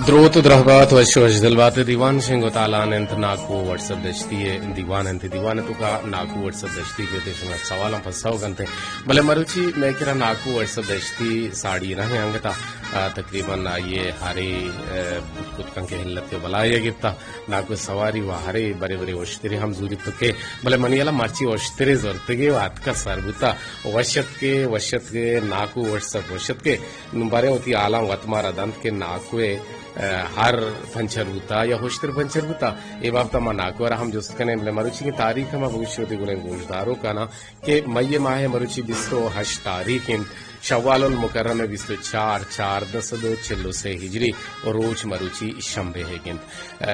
دروت و درہبات، وش وش دل بات۔ دیوان شنگ و تالان انت، ناکو وٹسپ دشتی ء دیوان انت۔ دیوان ء توکا ناکو وٹسپ دشتی کہ تے شما سوالاں پسو کنت۔ بلے مروچی مئے کرا ناکو وٹسپ دشتی ساڑی نہ انگتا، آ، تقریباً آئیے ہرے، آ، بوت کت کن کہ ہلت ء بلائے گپتا۔ ناکو سواری و ہرے برے برے اشترے ہم زوری تو کہ، بلے منی الا مرچی اشترے زرتگے و اتکا سر بوتا۔ وشت کے، وشت کے، ناکو وٹسپ وشت کے۔ نوں باریں وتی حالاں وت مارا دنت کہ ناکو ء، آ، ہر پنچر بوتا یا ہشتر پنچر بوتا، اے بابت ء ما ناکو ء را ہم جست کنیں، بلے مروچی تاریخ ء ما بگوشیں وتی گلیں گوشداروکاں کہ مئی ماہ ء مروچی بیست و ہشت تاریخ انت، شوال المکرم ء بیست و چار، چاردہ سد و چل و سے ہجری، و روچ مروچی شنبے ء انت۔ آ،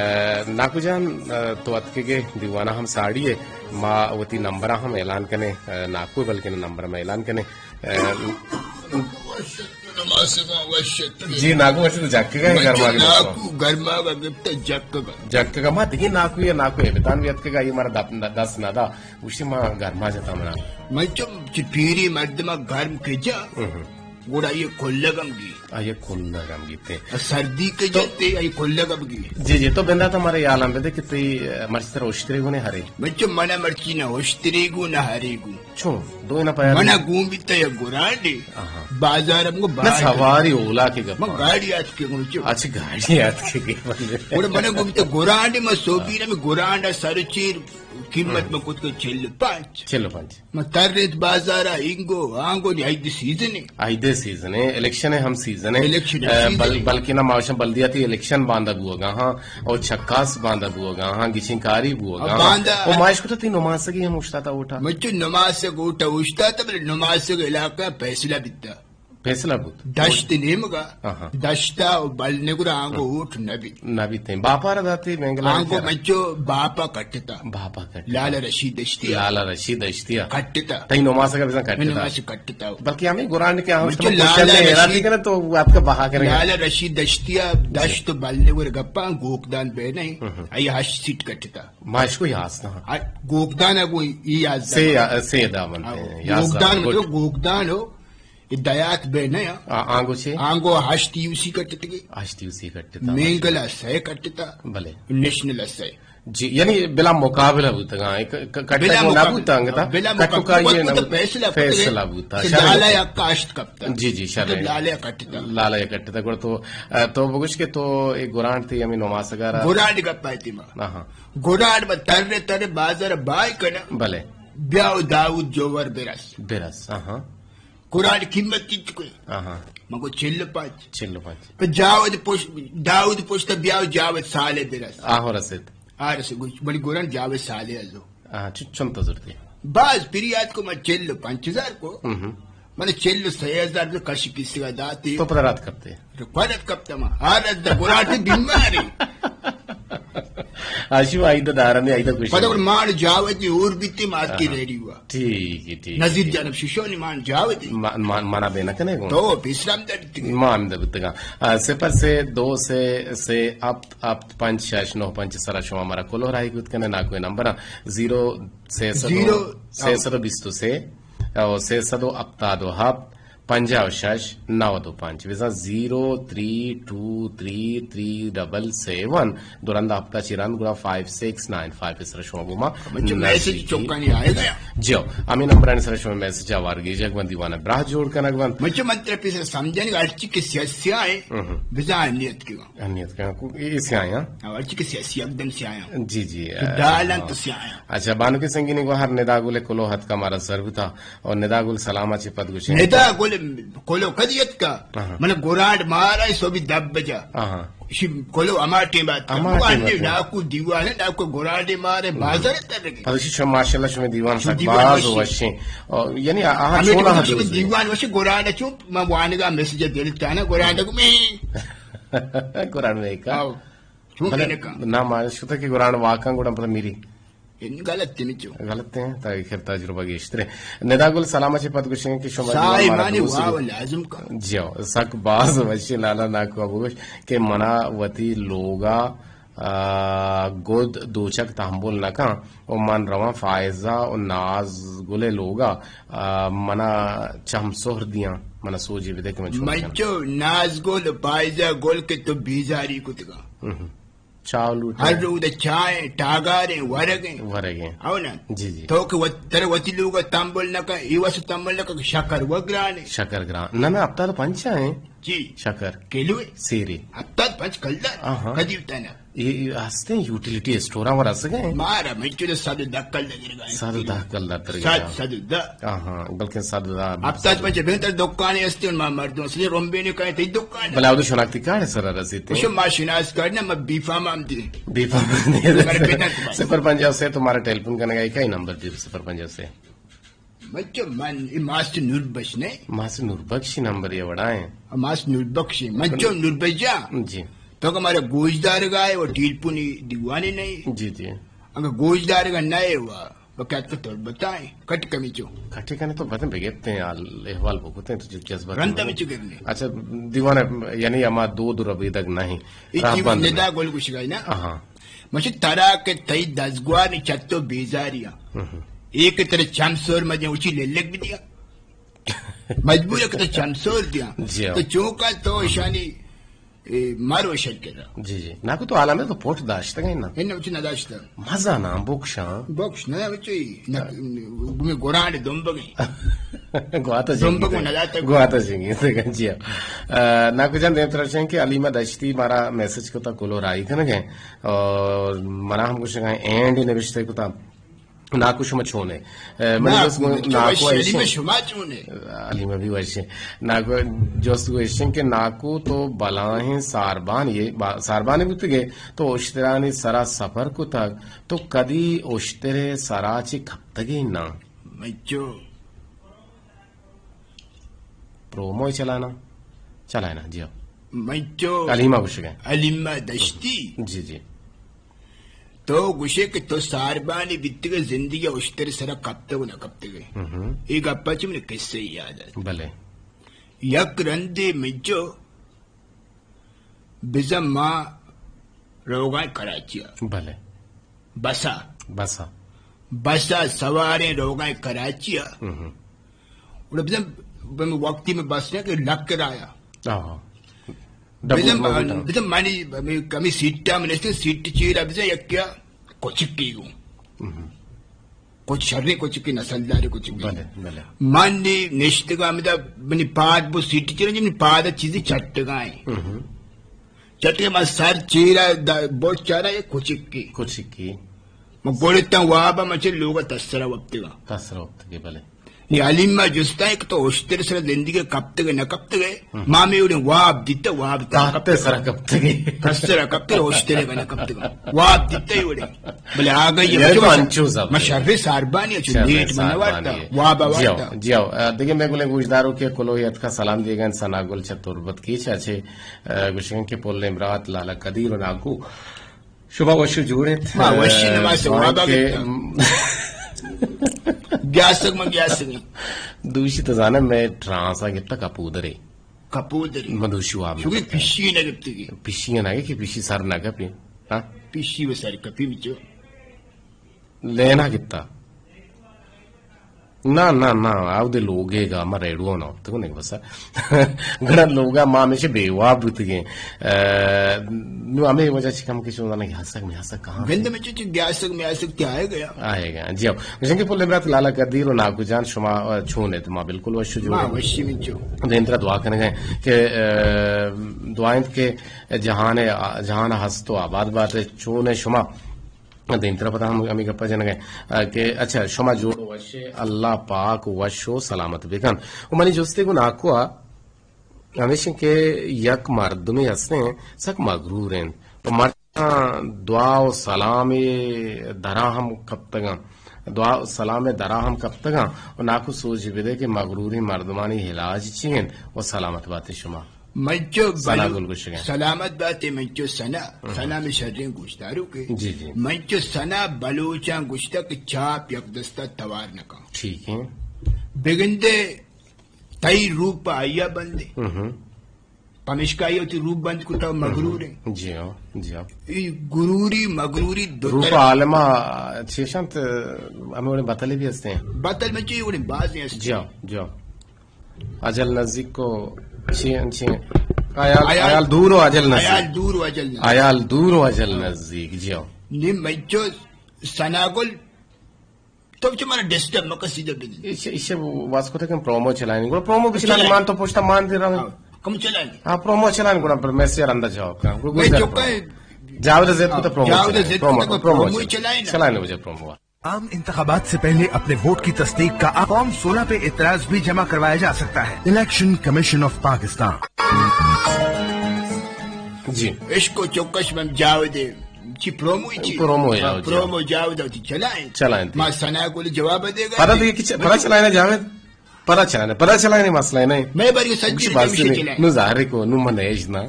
ناکو جان، آ، تو اتکگے دیوانا ہم ساڑی ء، ما وتی نمبراں ہم اعلان کنیں، آ، ناکو بلکن نمبر ما اعلان کنیں۔ آ، جی، ناکو وش تو جکگا ہے گرما کے ناکو گرما کا گپت جکگا۔ جکگا ما دیگه ناکو یا ناکو ہے، بتان بھی اتکگا، یہ مارا دپ-، دس نہ دا، اسے ما گرما جتا منا۔ من چو چی پیری مردم گرم کے جا، گوڑا یہ کلگم گی۔ آ، یہ کلگم گی تے۔ سردی کے جتے، یہ کلگم گی۔ جی، جی، تو بندا تو ہمارے یالم بدے کہ تی، آ، مرچی تر اشترے گونے ہرے۔ من چو منا مرچی نہ اشترے گو نہ ہرے گو۔ چون؟ دو نہ پیا منا گون بیتا یا گرانڈے۔ آہا۔ بازار ہم گو نہ بازار۔ سواری اولا کے گپا۔ من گاڑی آت کے گون چو۔ اچھا، گاڑی آت کے گپا۔ اور منا گون بیتا گرانڈے، من سوبی نہ میں گرانڈا سر چیر قیمت میں کت کے چل پانچ۔ چل پانچ۔ من تر ریت بازارا اینگو، آنگو نی عید سیزن ہے۔ عید سیزن ہے، الیکشن ہے ہم سیزن ہے۔ الیکشن ہے، اے، سیزن بل-، ہے۔ بلکہ نہ ماشاء بلدیاتی الیکشن باندا بوگا ہاں، اور چکاس باندا بوگا ہاں، گچین کاری بوگا اور ہاں۔ باندا اور ماش کو تو تین نماسگی ہم اشتاتا اوٹا۔ مچو نماسگ اوٹا اشتاتا، بلے نماسگ علاقہ فیصلہ بیتا۔ فیصلہ بوت۔ دشت نیمگا، آہا۔ دشتا و بل نگرا آنگو اوٹ نبی۔ نبی تین۔ باپا را داتے مینگلا آنگو رکھا۔ مچو باپا کٹتا۔ باپا کٹتا۔ لالا رشید دشتیا۔ لالا رشید دشتیا۔ کٹتا۔ تئی نماسگا بزن کٹتا۔ من نماس کٹتا۔ بلکہ ہمیں گرانڈ کے ہم مچو لالا رشید کنا تو آپ کا بہا کریں۔ لالا رشید دشتیا دشت و بل نگر گپا گوکدان بے نہیں۔ ہم۔ ای ہشت سیٹ کٹتا۔ ماشکو یاز نہ۔ گوکدان گو ای یاز سے، سے دا بنتے ہیں۔ یاز گوکدان دا۔ مطلب گوکدان ہو۔ اے دیات بے نیا۔ آ، آنگو چے؟ آنگو ہشت یو سی کٹتگی۔ ہشت یو سی کٹتا۔ مینگل ء سئے کٹتا۔ بلے۔ نیشنل ء سئے۔ جی، یعنی بلا مقابلہ بوتگا، ایک ک-، ک-، کٹک بلا نہ مقابلہ۔ بوتا انگتا۔ بلا کٹک مقابلہ۔ آئیے نہ بوتا، فیصلہ فیصلہ بوتا۔ بوتا۔ شرع لالا بوتا۔ یک کاشت کپتا۔ جی، جی، شرع۔ تو لالا کٹتا۔ لالا کٹتا۔ گڑا تو، ا، تو بگوش کہ تو ایک گرانڈ تھی ہمیں نماسگارا۔ گرانڈ گپا تھی ما۔ ہاں، ہاں۔ گرانڈ با تر تر بازار بائی کنا۔ بلے۔ بیا و داؤد جوور برس۔ برس، ہاں، ہاں۔ قرآن قیمت کت کوئی؟ آہا۔ من گو چل و پنچ۔ چل و پنچ۔ پہ جاود پشت، داؤد پشت بیا و جاود سالے برس۔ آہو رسید۔ آ رسید، گوش، بڑی گوران جاود سالے ازو۔ آہا، چ-، چنت زرتی؟ باز پریات کو من چل و پنچ ہزار کو۔ ہم۔ من چل و سہ ہزار تو کشی کسی کا داتی۔ تو پتہ رات کپتے؟ تو پتہ رات کپتا ما۔ آ رات دا گوران تے بیماری۔ آشو آئیدہ دارنے، آئیدہ کشی۔ پدا مان جاوتی اور بیتی مات کی آہا۔ ریڈی ہوا۔ ٹھیک ہے، ٹھیک ہے، نذیر ٹھیک ہے۔ جانب ششو نی مان جاوتی۔ ما-، ما-، مانا بے نہ کنے گو۔ تو پیسرام درتی۔ ما ہم دبتگا۔ آ، صفر سے دو سے سے ہپت ہپت پنچ شش نو پنچ سرا شما مارا کلو راہی کت کنے، ناکو نمبر زیرو سے سد و، زیرو، سے سد و بیست و سے، او، سے سد و ہپتاد و ہپت، پنجاہ و شش، نود و پنچ، بزاں زیرو تھری ٹو تھری تھری ڈبل سیون، دو رندا ہپتا چی رند گڑا فائیو سکس نائن فائیو اس را شما گوما منچو میسج نزدیکی۔ چوکانی آئے گیا۔ جیو، ہمیں نمبرانی سر شما میسج آوار گیجگ بند دیوانا براہ جوڑ کنگ بند۔ منچو من ترپی سر سمجھانی ہرچی کہ سیاسی آئے، ہم۔ بزاں نیت کی۔ اہمیت کا کو-، اے سیاہ ہیں؟ ہاں، ہرچی کہ سیاہ، سیاہ، ایک دم سیاہ ہیں۔ جی، جی، تو اہ، ڈالن ہاں۔ تو سیاہ ہیں۔ اچھا، بانو کے سنگینی گو ہر ندا گل کلو ہت کا مارا سر بتا، اور ندا گل سلام اچھے پد گوشے۔ ندا گل کلو کدیت کا؟ ہاں۔ من گورانڈ مارا سو بھی دب بجا۔ ہاں۔ شی کلو اما ٹیم بات کا۔ ہما ٹیم بات کا۔ ڈاکو دیوانے، ڈاکو گورانڈ مارے، ہم۔ بازار تر گئی۔ پد شی شما ماشاءاللہ شما دیوان شما سک دیوان باز وشی۔ وشیں۔ اور یعنی آ-، آ ہمیں چولا دیوان حدود شما ہے۔ دیوان وشی گورانڈ چوپ۔ ما وانگا میسج دلتانا گورانڈ گمی۔ گورانڈ میں کا؟ آؤ۔ چون بلے کنے کا؟ نہ، ما شتا کہ گورانڈ واکاں گوڑا پتہ میری۔ ان غلط تے مچو۔ غلط ہیں، تا خیر تجربہ گیشتر ہے۔ ندا گل سلام چے پد گوشیں کہ شما سائے دیوان مارا مانی دوست واو گو-، لازم کا۔ جیو، سک باز وشی لالا ناکو بگوش کہ منا وتی لوگا آ، گد دوچگ تحمل نہ کن و من رواں فائزہ و ناز گل ء لوگا، آ، منا چم سہر دیاں۔ من سوجی بدے کہ من چون بکناں۔ منچو نازگل و پائزہ گل کہ تو بیزاری کتگا۔ ہم۔ چاہ لوٹے۔ ہر روز چائیں، ٹاگاریں، ورگیں۔ ورگیں۔ او نا؟ جی، جی۔ تو کہ وت-، ترے وتی لوگ تمبل نہ کن، ای وس تمبل نہ کن، شکر و گرانے۔ شکر گران۔ نہ، نہ، ہفتاد و پنچ ہیں۔ جی۔ شکر۔ کیلو ہے؟ سیری۔ ہفتاد پنچ کلدار؟ آہاں۔ کدی بتانا؟ یہ، یہ ہستے ہیں، یوٹیلیٹی اسٹور ہیں، وہ رس گئے ہیں۔ مارا، من چلو صد و دہ کلدار گرگا ہیں۔ صد و دہ کلدار تر گیا۔ صد، صد و دہ۔ آہاں، بلکہ صد و دہ۔ ہفتاد پنچ بہتر دکان ہستے ہیں، ما مردم اصلی رومبے نے کہیں تی دکان ہے۔ بلا، وہ تو شناختی کارڈ ہے سر رسیتے ہیں۔ ما شناس کارڈ نا، ما بی فارم ہم دی۔ بی فارم ہم دی۔ صفر پنجاہ سے تمہارا ٹیلیفون کرنے گا، ایک ہی نمبر دی صفر پنجاہ سے۔ من چو من، اے ماس نور بخش نے؟ ماس نور بخش نمبر یہ وڑا ہیں۔ ماس نور بخش، من چو نور بخش جا۔ جی۔ تو کہ ہمارا گوشدار گائے، وہ ٹیلیفونی دیوانے نہیں۔ جی، جی۔ اگر گوشدار گا نہ ہے، وہ، وہ کیا تو تربت آئے؟ کٹ کمی چو۔ کٹے کنے تو بتن بگیتے ہیں، حال احوال بگوتے ہیں، تو جو جذبات رند میں۔ ہمیں چو کرنے۔ اچھا، دیوانے، یعنی ہما دو دو ربیدگ نہیں۔ اے راہ چیز بند ندا میں۔ گل گوشگائی نا۔ ہاں۔ مچ ترا کہ تئی دزگوار نی چت و بیزاری آ۔ ہم۔ اے کہ ترا چم سور مجن اچی للک بدیا۔ مجبور ہے کہ تو چم سور دیا۔ جی ہاں۔ تو چونکا تو اشانی، اے، مارو شر کرا۔ جی، جی۔ ناکو تو عالم ہے تو پوٹ داشتگ ہے نا؟ ان اچی نہ داشتا۔ مزہ نا بکشاں۔ بکش نہ اچی، نہ، گمے گوران دمبگیں۔ گواتا جنگی دمبگو تے۔ نہ داتا۔ گواتا جنگی تے، جی ہاں۔ آ، ناکو جان دیم ترشن کہ علیمہ دشتی مارا میسج کو تا کلو رائی کنگے۔ اور منا ہم گوشگا اینڈ نوشتہ کتا، ناکو شما چونے؟ اے، منی نا، دوست گو-، من چو ناکو وش، ایشن۔ علیمہ شما چونے؟ علیمہ بھی وش ہے۔ ناکو جوست گو ایشن کہ ناکو تو بلاہیں ساربان یہ با-، ساربانی بوتگے تو اشترانی سرا سفر کتگ تو کدی اشترے سرا چی کپتگے نا؟ من چو پرومو چلانا، چلائنا، جی ہاں۔ من چو علیمہ گوشگا۔ علیمہ دشتی۔ جی، جی۔ تو گوشے کہ تو ساربانی بیتگے زندگی اشتر سرا کپتگ و نہ کپتگے۔ ہم۔ اے گپا چہ من قصہ یاد آت۔ بلے۔ یک رندے من چو بزاں ما روگائیں کراچی ءَ۔ بلے۔ بس ءَ۔ بس ءَ۔ بس ءَ سواریں روگائیں کراچی ءَ۔ ہم۔ گڑا بزاں، بزاں وقتی میں بس نے کہ لک رایا۔ آہا۔ بزاں، ڈبل موٹر۔ بزاں منی، ہمے، ہمے سیٹ ءَ من نشتیں، سیٹ چیر ءَ بزاں یکے ءَ کچکی گوں۔ ہم۔ کچ شریں کچکی، نسلداریں کچکی۔ بلے، بلے۔ من نی نشتگاں ہمدا، منی پاد بو سیٹ چیر، منی پاد چیزی چٹگائیں۔ ہم۔ چٹگے من سر چیرا دا-، بوت چارا یک کچکی۔ کچکی۔ من گڑتاں واب ءَ من چہ لوگ ءَ تسرا وپتگاں۔ تسرا وپتگے، بلے۔ نی علیمہ جستا کہ تو اشتر سر زندگی کپتگے نہ کپتگے؟ ہم۔ ما میں اڑے واب دیتا، واب تا تحت کپتگے۔ سرا کپتگے۔ تسرا کپتگے، اشتر نہ کپتگے۔ واب دیتا ہی اڑے۔ بلے آگئی یعنی تو انچو زبر۔ من شریں ساربانی، اچو شریں لیٹ من ساربانی وارتا۔ ہے۔ واب جیو، وارتا۔ جیو۔ آ، دیگه میں گلیں گوشداروں کے کلوہی اتکا سلام دیگن ثنا گل چہ تربت کیچ اچے، آ، گوشگن کہ پلیں برات لالا قدیر و ناکو شما وش و جوڑ انت۔ ما وشی نماز وابا کہ گپتا۔ گیاسگ من گیاسگ۔ دوشی تو زانے میں ٹرانسا گپتا کپودرے۔ کپودرے۔ من دوشی واب چونکہ نہ گپتا۔ پشی نہ گپتگی۔ پشی نہ گپی، پشی سر نہ گپی۔ ہاں؟ پشی و سر کپی مچو۔ لینا گپتا۔ نا، نا، نا، آودے لوگے گا، ما ریڈو نا، تو نے بس۔ گڑا لوگا ما ہمیشہ بے واب بوتگیں۔ ا، نو ہمیں وجہ چی کم کہ چون زانا گیاسگ میاسگ کہاں گند ہے؟ میں چو گیاسگ میاسگ کیا آئے گیا؟ آئے گیا، جی ہاں۔ گوشن کہ پلیں برات لالا قدیر و ناکو جان شما، ا، چون ہے؟ تو ما بالکل وش و جوڑ ما ہیں۔ وشی من چو۔ دیمترا دعا کنگا کہ، ا، دعا انت کہ جہان، جہان ہست و آباد بات، چون ہے شما؟ دیمترا پدا ہم ہمیں گپا جنگ ہے، آ، کہ اچھا، شما جوڑ وشے، اللہ پاک وش و سلامت بکن۔ و منی جستے گو ناکو آ، ہمیشن کہ یک مردمی ہستیں، سک مغرور ہیں۔ و مرچاں دعا و سلام درا ہم کپتگاں۔ دعا و سلام درا ہم کپتگاں۔ و ناکو سوچ بدے کہ مغروری مردمانی علاج چی ہیں و سلامت باتے شما۔ منچو ثنا بلو-، گل گوشگ ءَ۔ سلامت بات ئے منچو ثنا، ہم۔ ثنا میں شریں گوشدارو کے۔ جی، جی۔ منچو ثنا بلوچاں گوشتا کہ چاپ یک دستا توار نہ کن۔ ٹھیک ہے۔ بگندے تئی روپ آیا بندے۔ ہم۔ پمشکا آئی وتی روپ بند کتا مغرور ہے۔ جی ہاں، جی ہاں۔ ای غروری مغروری دو روپ طرف۔ عالما چیشنت ہمیں وڑیں بتلے بھی ہستے ہیں۔ بتل منچو یہ وڑیں بازیں ہستے ہیں۔ جی ہاں، جی ہاں۔ اجل نزیک و چی انچیں؟ حیال، حیال، حیال دور و اجل نزیک۔ حیال دور و اجل نزیک۔ حیال دور و اجل نزیک، جی ہاں۔ نی مچو ثنا گل، تو چہ منا ڈسٹرب مکن، سیدھا بدی۔ ایشی، ایشی واس کو تک پرومو چلائیں۔ گڑا پرومو بھی چلائیں۔ مان تو پوچھتا مان دے رہا ہوں۔ ہاں، کم چلائیں۔ ہاں، پرومو چلائیں، گڑا پر میسج رندا جواب کا۔ میں چکا ہے۔ جاوید زید کو تو پرومو جاوید چلائیں۔ زید کو پرومو، تو پرومو پرومو چلائیں۔ چلائیں نا۔ چلائیں نا مجھے پرومو۔ عام انتخابات سے پہلے اپنے ووٹ کی تصدیق کا فارم سولہ پہ اعتراض بھی جمع کروایا جا سکتا ہے۔ الیکشن کمیشن آف پاکستان۔ جی۔ عشق و چوکش من جاودے۔ چی پرومو چی؟ پرومو ہاں، جاودے۔ پرومو جاودے، وتی چلائیں۔ چلائیں۔ ما ثنا گل جواب دے گا۔ پدا دیگه کچھ، پدا چلائیں جاوید۔ پدا چلائیں، پدا چلائیں، مسئلہ نہیں۔ میں باری سجی کچھ بات نہیں۔ نو ظاہر کو، نو من ایج نا۔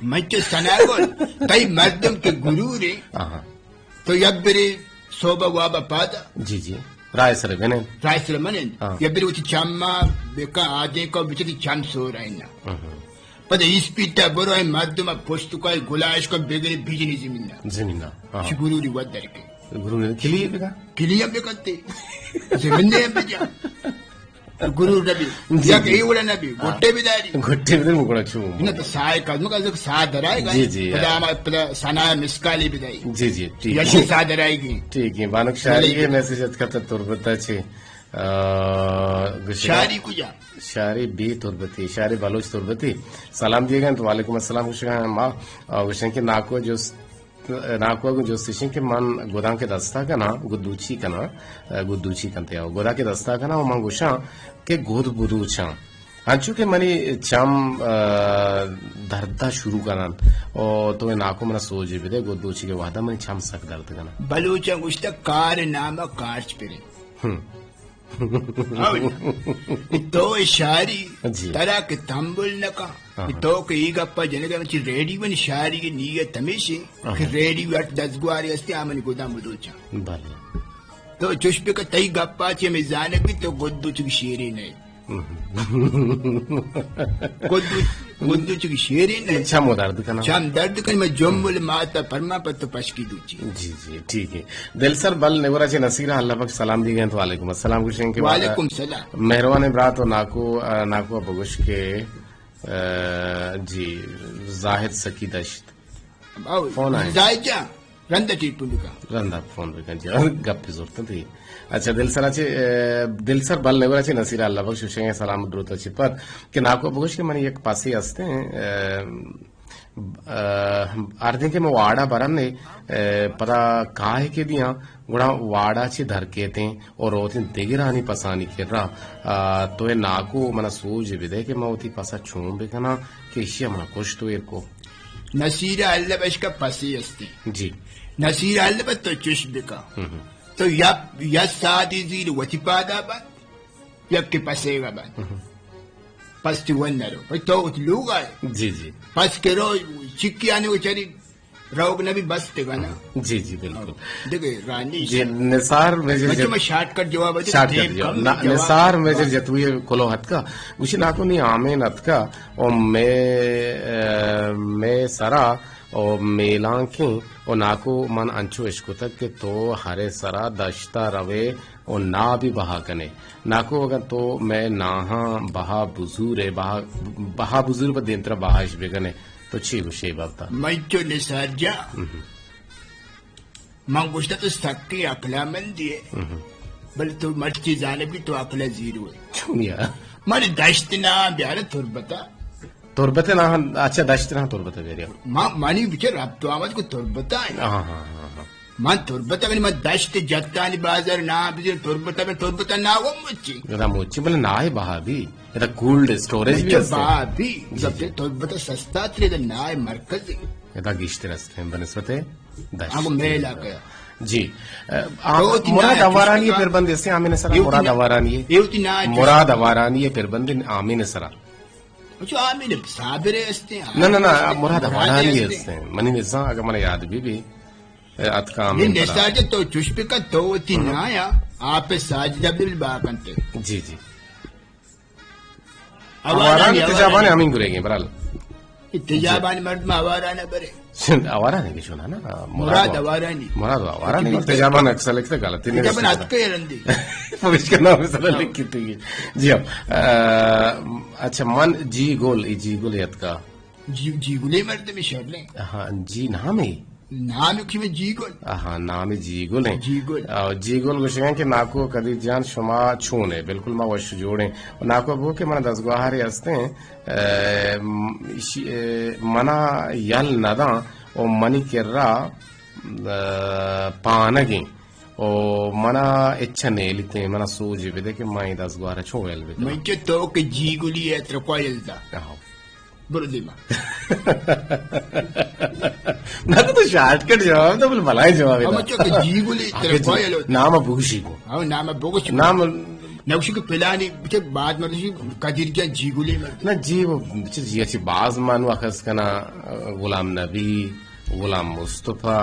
من چو ثنا گل، تئی مردم کے غرور ہے۔ آہا۔ تو یک برے صوبہ وابا پادا۔ جی، جی۔ رائے سر بنین۔ رائے سر منین۔ ہاں۔ یک برے وتی چما بکا آدیں کو بچتی چم سور آئینا۔ ہاں، ہاں۔ پدا اسپیتا برو اے مردم پشت کو گلاش کو بگری بیجنی زمین نا۔ زمین نا۔ ہاں۔ چی غروری ود در کے۔ غرور کلی بگا۔ کلی ہم بکنتے۔ زمین نے ہم بجا۔ گرور نبی۔ جی، یا جی۔ کہ اے وڑا نبی۔ ہاں۔ گٹے بداری۔ گٹے بداری مکڑا چو۔ نہ تو سائے قدم کا سا درائے گا۔ جی، جی۔ پدا ہم پدا ثنا مسکالی بدائی۔ جی، جی، ٹھیک ہے۔ یکی سا درائے گی۔ ٹھیک ہے۔ بانک شاری کے میسج ات کرتا تربتا چے۔ آ، گشگا۔ شاری کجا؟ شاری بی تربتی، شاری بلوچ تربتی۔ سلام دیگا تو وعلیکم السلام گشگا ما، آ، گشن کہ ناکو جو ناکو گوں جستشیں کہ من گداں کہ دستا کناں، گد دوچی کناں، گد دوچی کنتے آؤ۔ گدا کہ دستا کناں و من گوشاں کہ گد بدوچاں۔ انچو کہ منی چم، آ، دردا شروع کنن و تو اے ناکو منا سوج بدے، گد دوچی کے وحدہ منی چم سک درد کنن۔ بلوچاں گوشتہ کار نام کارچ پرے۔ ہم۔ تو شاری جی۔ ترا کہ تمبل نہ کن۔ ہاں۔ تو کہ ای گپا جنگا چی ریڈیو نی شاری کی نیت ہمیشی کہ ریڈیو اٹ دزگواری استی آمنی گدام بدوچا۔ بلے۔ تو چوش بکا تئی گپا چی ہمیں زانگ بی تو گدو چکی شیری نہیں۔ گدو، گدو چکی شیری نہیں۔ چم درد کنا۔ چم درد کن میں جمل ماتا پرما پر تو پشکی دوچی۔ جی، جی، ٹھیک ہے۔ دل سر بل نگورا چے نصیرہ اللہ بخش سلام دی گئے تو وعلیکم السلام گوشیں کہ وعلیکم السلام۔ مہروان برات و ناکو، آ، ناکو بگوش کہ، آ، جی، زاہد سکی دشت۔ او، فون آئے۔ زاہد جان، رند ٹیلیفون بکن۔ رند فون بکن جی، گپ زورت تھی۔ اچھا، دل سر چے، آ، دل سر بل نگورا چے نصیرہ اللہ بخش گوشیں سلام دروت چے پر کہ ناکو بگوش کہ من یک پاسی ہستے ہیں، آ، آ، ہردیں کہ من واڑا برن نے، آ، پدا کاہ کہ دیاں، گڑا واڑا چی در کیتیں اور روتیں دگرانی پسانی کرا، آ، تو اے ناکو منا سوج بدے کہ من وتی پسا چون بکناں کہ اشیا منا کشت و ایر کو۔ نصیرہ اللہ بشکا پسی استی۔ جی۔ نصیرہ اللہ بس تو چش بکا۔ ہم ہم۔ تو یا، یا سادی زیر وتی پادا بند۔ یکے پسیگا بند۔ ہم۔ پس تی ون نرو۔ بھئی تو وت لوگ آئے۔ جی، جی۔ پس کے رو، چکی آنے وہ چری روگ نبی بس تے گنا۔ جی، جی، بالکل۔ دیکھے رانی جی، سے۔ نثار میجر مجھے جت-، میں شارٹ کٹ جواب ہے، شارٹ کٹ ٹیم جواب۔ کم نا-، جواب۔ نثار میجر جتوئی کلو ہتکا۔ گوشی ناکو نی آمین ہتکا۔ او مے، اے، مے سرا او میلانکیں او ناکو من انچو اشکتگ کہ تو ہرے سرا دشتا روے او نا بھی بہا کنے۔ ناکو اگاں تو مئے ناہاں بہا بزورے، بہا، بہا بزور پہ دیمترا بہا اش بکنے، تو چی گوشے اے بابتا؟ من چو نثار جان، ہم۔ من گوشتا تو سکیں عقلمندے ئے، ہم۔ بلے تو مرچی زانبی تو عقل زیرو ئے۔ چونیا؟ من دشت نا بیارا تربتا۔ تربت نا، اچھا، دشت نا تربت بیریا۔ ما، منی بچے ربط و آمد کو تربتا ہے۔ ہاں، ہاں، ہاں، ہاں۔ من تربت اگنی من دشت جتانی بازار نا بزیر تربت اگر تربت نا وہ مچی۔ ادا مچی بلے نا ہے بہا بھی۔ ادا کولڈ اسٹوریج بھی بچے ہستے۔ بہا بھی۔ جی، جب جی۔ تربت سستا تری ادا نا ہے مرکز ہے۔ ادا گیشتر ہستے ہیں بنسبت دشت۔ ہاں، وہ میرے علاقہ ہے۔ جی۔ آ، تو وتی مراد نا ہے اوارانی چشمہ پر بند ہستے آمین سرا، یہ وتی مراد نا-، اوارانی ہے۔ یہ وتی نا ہے مراد چشمہ۔ اوارانی ہے پر بند آمین سرا۔ اچھا، آمین صابر ہستے ہیں۔ نہ، نہ، نہ، مراد مراد اوارانی ہستے ہیں۔ ہستے ہیں۔ منی نزان اگر من یاد بھی بھی، اے، اتکا آمین نی پر نثار جان تو چش بکن، تو وتی ہم۔ نا یا آپ ساجدہ بل با کنتے۔ جی، جی۔ اوارانی اوارانی تجابان اوارانی۔ آمین گرے گئے، برال۔ تیجابانی مردم آوارہ نہ برے۔ آوارہ نہیں کہ چونا نا، مراد مراد آوارہ نہیں۔ مراد آوارہ نہیں، تیجابان اکثر لکھتے غلطی نہیں تیجابان رستے۔ اتکے رندی۔ پولیس کا نام سر لکھی تھی۔ جی ہاں۔ آ، اچھا، من جی گل، ای جی گل یتکا۔ جی، جی گلے مردم شر لیں۔ ہاں، جی نام ہے۔ نام کی میں جی گل۔ ہاں، نام جی گل ہیں۔ جی گل۔ آ، جی گل گوشگاں کہ ناکو قدیر جان شما چون ہے؟ بالکل ما وش جوڑیں۔ ناکو بو کہ من دزگوہاری ہستیں۔ اے، م-، شی-، اے، منا یل نداں و منی کرا، اے، پانگیں و منا اچ نیلیتیں، منا سوجی بدے کہ من اے دزگوہارا چون یل بداں۔ من چہ تو کہ جی گلی ء ترکوا یل داں۔ آہو۔ برو دیما۔ نہ تو، تو شارٹ کٹ جواب تو بل بلائیں جواب ہے۔ ہم چہ کہ جی گلی آگے ترکوا تو یل داں۔ نام بگوشی کو۔ ہاں، نام بگوشی۔ نام نوشی کہ پلانی بچے بعد مردشی قدیر جان جی گلی مرد۔ نہ جی، وہ بچے جی اچھی باز مانو اخذ کنا، غلام نبی، غلام مصطفی،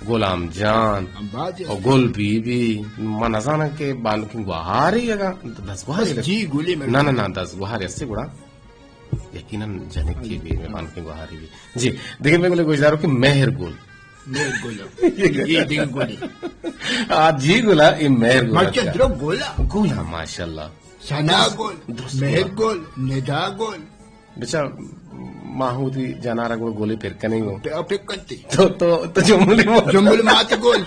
غلام جان، ہم باز اور گل بی بی۔ من نزاناں کہ بانکیں گوہاری اگاں دزگوہاری بس جی گلی مرد۔ نہ، نہ، نہ، دزگوہاری ہستی گڑا یقیناً جنکی بی، میں بانکیں گوہاری بی۔ جی، دیکھیں میں گلے گوشداروں کہ مہر گل۔ مہر گل۔ یہ دیگہ گل۔ آ، جی گلا، یہ مہر گل مرچہ اتکا۔ درو گلا۔ گلا، ماشاءاللہ۔ ثنا درست، گل، درست مہر گلا۔ گل، ندا گل۔ بچا، ماہودی جنارا گل گلے پر کنیں گو۔ پہ، پہ کنتے۔ تو، تو، تو جملے مات۔ جملے مات گل۔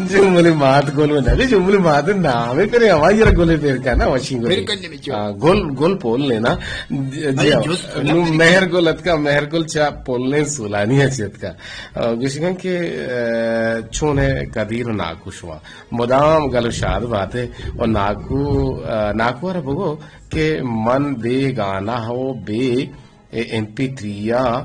جملے مات گل میں ڈالے، جملے مات نام ہے، پھر ہماری یار گلے پھر کا نا، وشی گلے۔ پھر کننے میں چو۔ ہاں، گل، گل پول لینا۔ جی، ارے، ہاں۔ جوست نو مہر گل اتکا، مہر گل چا پول لین سولانی ہے چتکا۔ آ، گوشگن کہ، آ، چون ہے قدیر و ناکو شما۔ مدام گل و شاد باتے و ناکو، آ، ناکو را بگو کہ من بے گانا ہو، بے اے ایم پی تھری ء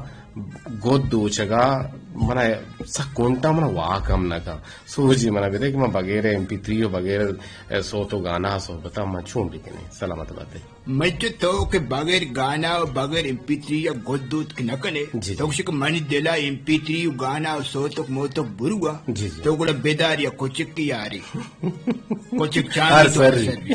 گد دوچگ ء من ء سک کنٹاں، من ء واک ہم نہ کن۔ سوجی من ء بدے کہ من بغیر ایم پی تھری و بغیر، اے، صوت و گانا ء صحبت ء من چون بکنیں؟ سلامت بات ئے۔ من چو تو کہ بغیر گانا و بغیر ایم پی تھری ء گد دوت کہ نہ کنے، جی، جی۔ تو گوشے کہ منی دل ء ایم پی تھری و گانا و صوتک موتک برو ء، جی، جی۔ تو گڑا بدار یا کچک کی یاری۔ کچک چاند ہر تو سر۔ سر بی۔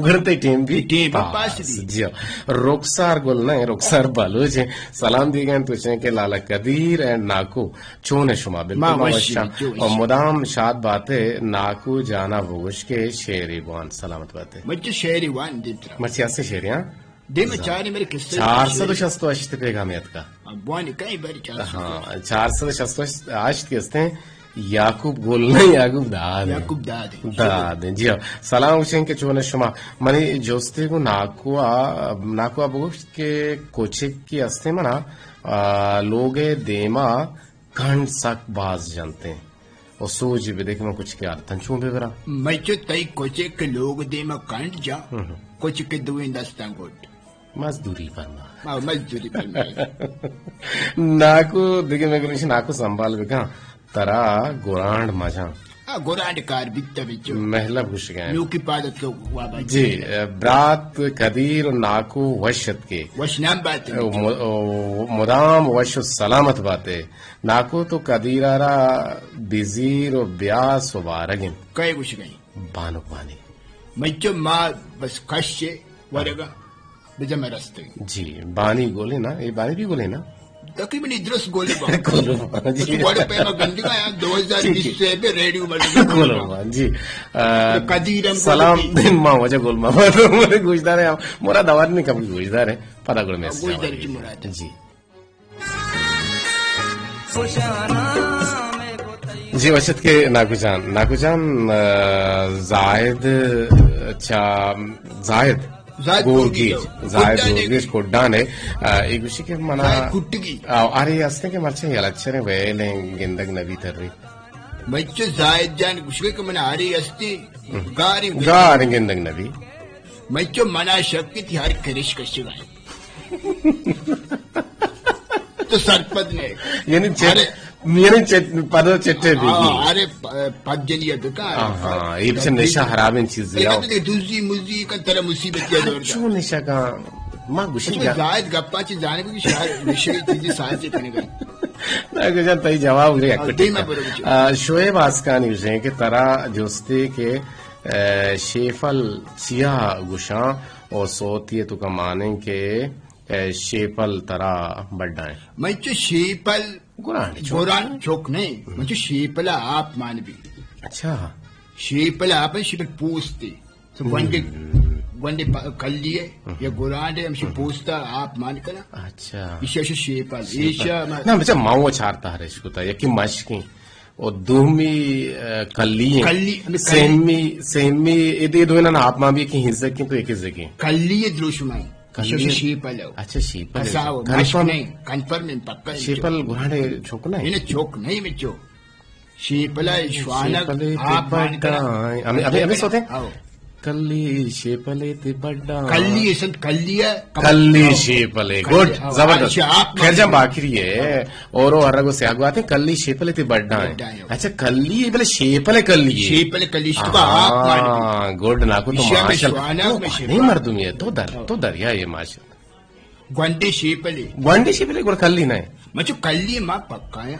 گڑا تئی ٹیم بی ٹیم بی پاس۔ پاس بی۔ جی ہاں۔ رخسار گل نہ، رخسار بلوچ ہیں۔ سلام دیگا ہیں تو چیں کہ لالا قدیر اینڈ ناکو چون ہے شما؟ بالکل ما ما وش وش ہیں۔ جو وش۔ اور مدام شاد بات ئے، ناکو جانا بگوش کہ شعری بوان۔ سلامت بات ئے۔ مچ شعری وان دیترا۔ مرچی ہستے شعری ہاں؟ دیم چارے میرے قصے چار سد و شست و ہشت پیغام اتکا۔ ابوانی کئی بری چار سد۔ ہاں، چار سد و شست و ہشت کے ہستے ہیں۔ یعقوب گل نہ، یعقوب داد ہیں۔ یعقوب داد ہیں۔ داد ہیں، جی ہاں۔ سلام حسین کے چون شما۔ منی جوستے کو ناکوا، ناکوا بگوشت کہ کوچک کی ہستے منا، آ، لوگ دیما کنڈ سک باز جنتے ہیں۔ و سوج بدے کہ من کچکے آرتن چون ببراں۔ مئے چو تئی کچک لوگ دیما کنڈ جا، ہم۔ کچک دوئیں دستاں گڈ۔ مزدوری پرما۔ ہاں، مزدوری پرما۔ ناکو دگہ میں گریش ناکو سنبھال بکن، ترا گرانڈ مجاں۔ آ، گرانڈ کار بیتا بچو۔ مہلب گوشگا۔ نوکی پادت تو وابا۔ جی، برات قدیر و ناکو وش اتکے۔ وش نام بات۔ او م-، او مدام وش و سلامت باتے۔ ناکو تو قدیر ء را بزیر و بیا سبارگ انت۔ کئے گوشگ ء انت؟ بانک بانی۔ مچو ما بس کش ء ورگ ء بجم ء رستگ۔ جی، بانی گولے نا، اے بانی بھی گولے نا؟ تقریباً ادرس گولے با۔ گولے با، جی۔ تو وڑ پیما گندگا یا دو ہزار بیست ٹھیک ہے۔ سے بے ریڈیو مردم۔ گولے با، جی۔ آ، قدیر ہم سلام گولے۔ ما وجہ گول ما گوشدار ہے، مراد آواز نہیں کم گوشدار ہے، پتا گول میں گوشدار کی مراد۔ جی۔ جی، وش اتکے ناکو جان۔ ناکو جان، آ، زاہد، اچھا، زاہد زاہد گورگیج، گورگیج۔ زاہد کڈان گورگیج کڈان ہے۔ آ، اے گوشی کہ منا زاہد کٹگی۔ آ، ارے ہستے کہ مرچی یلچریں ویلیں گندگ نبی تری۔ مچو زاہد جان گوشگے کہ منا ارے ہستے ہم۔ گاریں گندگ۔ گاریں گندگ نبی۔ مچو منا شک تی ہر کرش کشگا ہے۔ تو سرپد نہیں۔ یعنی چٹ-، ارے۔ یعنی چٹ-، پد چٹے بھی۔ ہاں، ارے پ-، پد جنی ہے بکا۔ ہاں، ہاں، یہ بچے نشہ خرابیں چیز ہے۔ تو دزی مزی کن ترا مصیبت یا دور۔ چون نشہ کا؟ ما گوشی تو جا۔ زاہد گپا چی جانے کو شاید نشہ کی چیزیں ساز سے پنے گئی۔ نہ، گجا تئی جواب گرے ہاں، اکٹی دیما کا۔ برو بچو۔ آ، شعیب آسکانی اسے کہ ترا جوستے کہ اے، شیپل چیا گوشاں؟ او سوتی ءِ توکا مانیں کہ، اے، شیپل ترا بڈا ایں۔ من چو شیپل گرانڈ چوک گرانڈ نہ ایں۔ چوک نہ ایں۔ من چو شیپل ءَ آپ مان بی۔ اچھا۔ شیپل ءَ آپ ایں، شیپل پوستے۔ تو گونڈے، ہم۔ گونڈے پا-، کلی ءِ، ہم۔ یا گرانڈ ءِ، ہمشی ہم۔ پوستا آپ مان کنا۔ اچھا۔ ایشی ءَ شیپل، شیپل۔ ایشی ءَ ما- نہ، بچا ما وہ چارتا ہر اشکتا، یکی مشکیں۔ او دومی، ا، کلی ایں۔ کلی، ہمیں کلی۔ سیمی، سیمی، اے دے دوئیناں آپ مان بی کہ ہزکیں تو ایک ہزکیں۔ کلی ءِ دروشم ایں۔ کلی۔ شش شیپل ہو۔ اچھا، شیپل ہے۔ کسا ہو، کنفرم۔ مشک نہیں، کنفرم نہیں، پکا ہے۔ شیپل گرانڈے چوک نہ ایں؟ انہیں چوک نہیں مچو۔ شیپل ہے، شوانگ، شیپل ہے آپ مان بڈا کرا۔ ایں۔ ہمیں، ہمیں، ہمیں سوتے ہیں۔ آؤ۔ کلی شیپل ہے تے بڈا۔ کلی اسنت کلی ہے۔ کلی آؤ۔ شیپل ہے۔ کلی، گڈ، آؤ۔ زبردست۔ اچھا، آپ خیر جان مان باقی ہے۔ آؤ۔ اور وہ ہر رگو سے آگو آتے ہیں، کلی شیپل ہے تے بڈا ایں۔ بڈا ایں۔ اچھا، کلی، بلے شیپل کلی ہے۔ شیپل کلی، شیپل آپ مان۔ ہاں، گڈ ناکو تو ایشی ءَ ماشاءاللہ۔ شوانگ تو میں کھنے شیپل۔ مردمی ہے، تو در-، ہاں۔ تو دریا ہے ماشاءاللہ۔ گونڈے شیپل ہے۔ گونڈے شیپل ہے، گڑا کلی نہ ایں۔ مچو کلی ما پکا ایں۔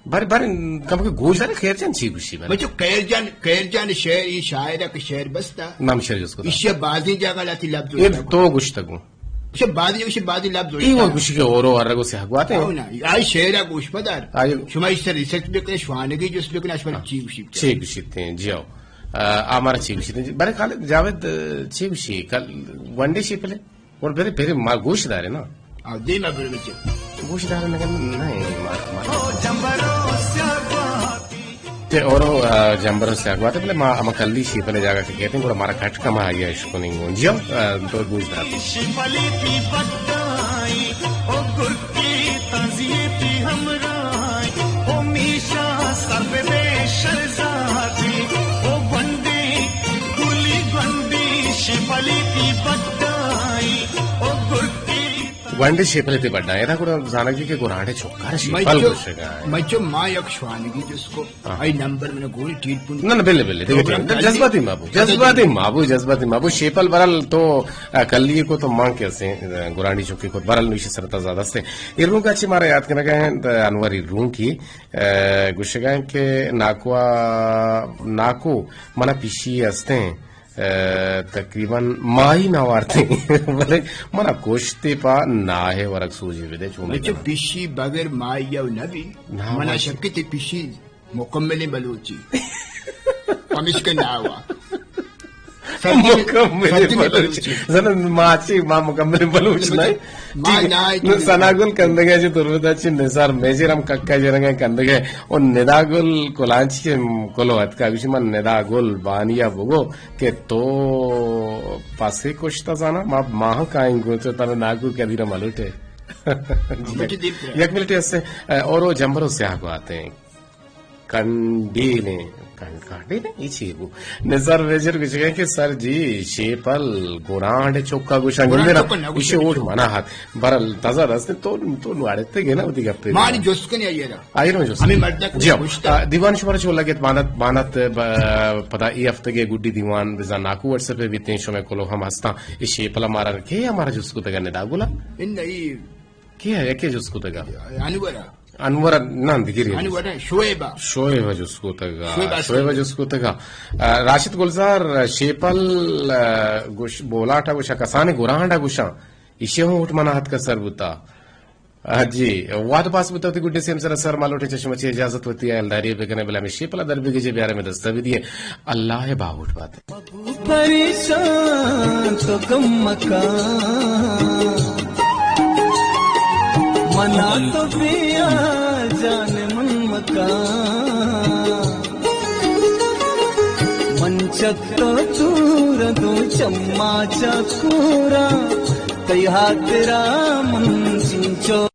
بر-، بر-، کم کہ گوش دارے خیر جان چی گوشی بر؟ مچو خیر جان، خیر جان شعر، یہ شاعر ہے کہ شعر بستا۔ نام شعر جس کو دا۔ ایشی ءَ بازیں جاگہ لاتی لفظ اے ہوتا۔ تو گوشتگو۔ ایشی ءَ بازیں، ایشی ءَ بازیں لفظ اے ہوتا۔ وہ گوشی کہ اورو ہر رگو سے حق بات ہے۔ او نا، آئی شعر ہے گوش بدار۔ آئی۔ شما اس سے ریسرچ بکنے، شوانگی جس بکنے، اش پر ہاں۔ چی گوشی بچا۔ چی گوشی تے، جی آؤ۔ آ، آ مارا چی گوشی تے۔ برے خالد جاوید، چی گوشی؟ کل ونڈے شیپل ہے؟ اور پھر، پھر ما گوش دارے نا۔ آ، دیم ءَ بر بچے۔ گوش دارے نہ، نہ، ما، ما۔ تے اور، آ، جمبر و سیاہ گواتے، بلے ما ہم کلی شیپل جاگہ کہ کہتے ہیں، گڑا مارا کٹ کم آئی ہے، اشکو نہیں گون۔ جی، آ، تو گوش دار۔ گونڈے شیپلے تے بڈا ایں۔ ادا گڑا زانگ بی کہ گرانڈے چکار شیپل گوشگا ایں۔ مچو ما یک شوانگی جس کو، ہاں۔ آئی نمبر من گولی ٹیلیفون۔ نہ، نہ، بلے، بلے، دیکھو، دیکھو، جذباتی مابو، جذباتی مابو، جذباتی مابو۔ شیپل برال تو، آ، کلی کو تو مان کے سے، آ، گرانڈی چکی کو برال نوشی سرتا زیادہ سے۔ ایروں کا اچھی مارا یاد کرنا گئے ہیں، آ، انور ایروں کی، آ، گوشگا ایں کہ ناکو، ناکو، منا پیشی ہستے ہیں۔ آ، تقریباً ماہی نہ وارتیں، بلے منا گوشتے پا ناہے ورگ سوجی بدے، چون بچو بدنا۔ پیشی بغیر ماہی او نبی۔ نہ منا وارتیں۔ شک تے پیشی مکمل بلوچی۔ پمشکہ ناوا۔ مکمل بلوچی۔ زنن ما چی، ما مکمل بلوچ نہ۔ ما نہ نو ثنا گل کندگے چی تربتا چی نثار میجر ہم ککا جرنگا کندگے۔ او ندا گل کلانچی کلو اتکا گوشی من ندا گل بانیا بگو۔ کہ تو پاسے کشتا زانا، ما، ماہ کائیں گو تو ترا ناکو کدی را ملوٹے۔ یک منٹ ہستے، اور وہ جمبر و سیاہ گواتے ہیں۔ کنڈیلیں، کن-، کنڈیلیں، یہ چی گو؟ نثار میجر گوشگا کہ سر جی، شیپل، گرانڈ چکا گوشاں، گرانڈ گندے نا، چکا نہ گوشاں۔ اسے اوٹ منا ہات۔ برال تازہ رستے تو، تو نواڑتے گے نا، وتی گپے مانی جست کنے آئیے را۔ آئیے را جست۔ ہمیں مردک جی ہاں۔ گوشتا۔ آ، دیوان شمارا چو لگت بانت، بانت، ب-، پدا ای ہفتگے گڈی دیوان بزاں ناکو واٹس ایپ پہ بیتیں، شمے کلو ہم ہستاں۔ ای شیپلا مارا کے ہمارا جست کو تگا ندا گلا؟ ان ای کے ہے، یکے جست کو تگا؟ انور۔ انور نان دگری۔ انور شعیبہ۔ شعیبہ جست کو تگا۔ شعیبہ شعیبہ جست کو تگا۔ آ، راشد گلزار، شیپل، آ، گوش، بولاٹا گوشا، کسانے گرانڈا گوشا۔ ایشی ہوں ہوٹ منا ہتکا سر بوتا۔ آ، جی، واد پاس بوتا وتی گڈے سیم سر سر مالوٹے چشم چی اجازت وتی ہے، الداری بکنے بلا میں شیپلا در بگے جے بیارے میں دستا بھی دیے۔ اللہ ہے باہوٹ بات۔ پریشان تو غم مکان، منا تو بیا جان من مکان۔ من چک تو دور دو چما چکورا، تئی ہاترا من چنچو